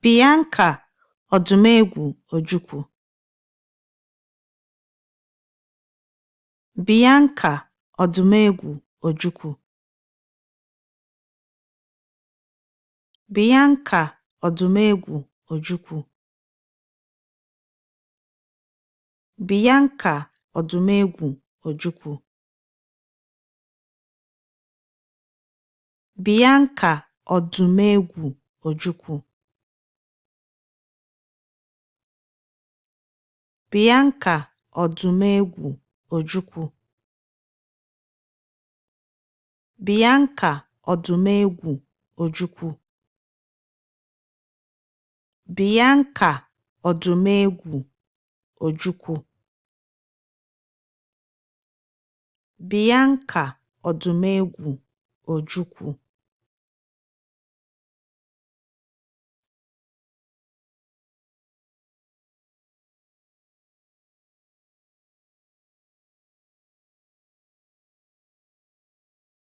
Bianca Odumegwu Ojukwu. Bianca Odumegwu Ojukwu. Bianca Odumegwu Ojukwu. Bianca Odumegwu Ojukwu. Bianca Odumegwu Ojukwu. Bianca Odumegwu Ojukwu. Bianca Odumegwu Ojukwu. Bianca Odumegwu Ojukwu. Bianca Odumegwu Ojukwu.